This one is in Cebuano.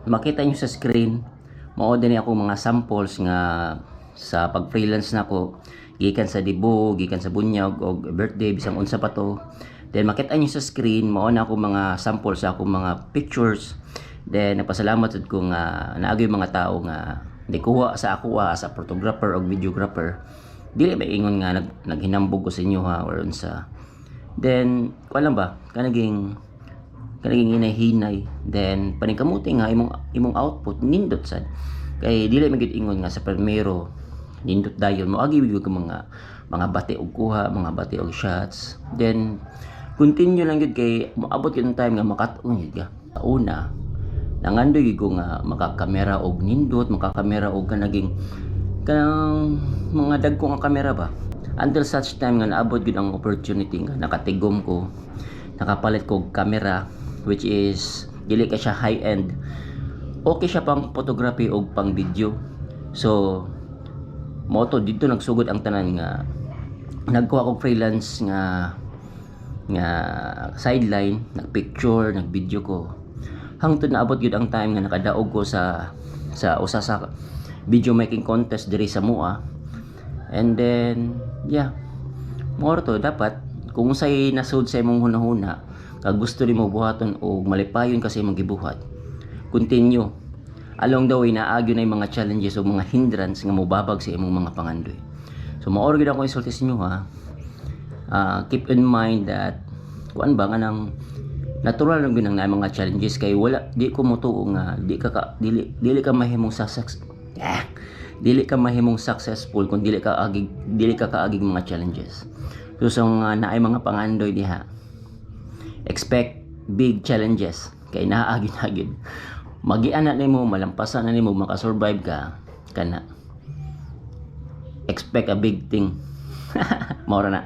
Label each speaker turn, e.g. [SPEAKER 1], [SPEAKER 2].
[SPEAKER 1] Makita nyo sa screen, mao din ako mga samples nga sa pag-freelance nako gikan sa debut, gikan sa bunyag og birthday, bisang unsa pa to. Then makita nyo sa screen, mao na ako mga samples sa akong mga pictures. Then nagpasalamat jud ko nga naa gyoy mga tao nga nikuha sa ako as a photographer o videographer. Dili ba ingon nga naghinambog ko sa inyo ha or unsa. Then kuan lang ba, kanaging hinay-hinay, then paningkamuti nga imong output nindot sad, kay dili man gyud ingon nga sa primero nindot dayon. Moagi gyud ka mga bati og kuha, mga bati og shots, then continue lang gyud kay moabot gyud ang time nga makat-on gyud ka. Sa una, nangandoy gyud ko nga makakamera og nindot, makakamera og kanaging kanang mga dagko nga kamera ba, until such time nga naabot gyud ang opportunity nga nakatigom ko, nakapalit ko og kamera, which is dili ka siya high end, okay siya pang photography og pang video. So mao to, dito nagsugod ang tanan nga nagkuha kog freelance nga sideline, nagpicture, nagvideo ko, hangtod naabot gyud ang time nga nakadaog ko sa usa sa video making contest diri sa Mua. And then yeah, mao to. Dapat kung unsay nasud sa imong hunahuna kag gusto nimo buhaton og malipayon ka sa imong gibuhat, continue. Along the way, naagyo na yung mga challenges o mga hindrance nga mobabag sa imong mga pangandoy. So mao gyud ako isulti sa inyo ha. Keep in mind that kuan ba nga nang natural lang gyud ang naay mga challenges, kay wala, di ko motuo nga di ka, ka dili dili ka mahimong success, dili ka mahimong successful kung dili ka kaagig mga challenges. So sa mga naay mga pangandoy diha, expect big challenges kay naagi na gyud. Magian na nimo, malampasan na nimo, makasurvive ka kana, expect a big thing. Mao ra na.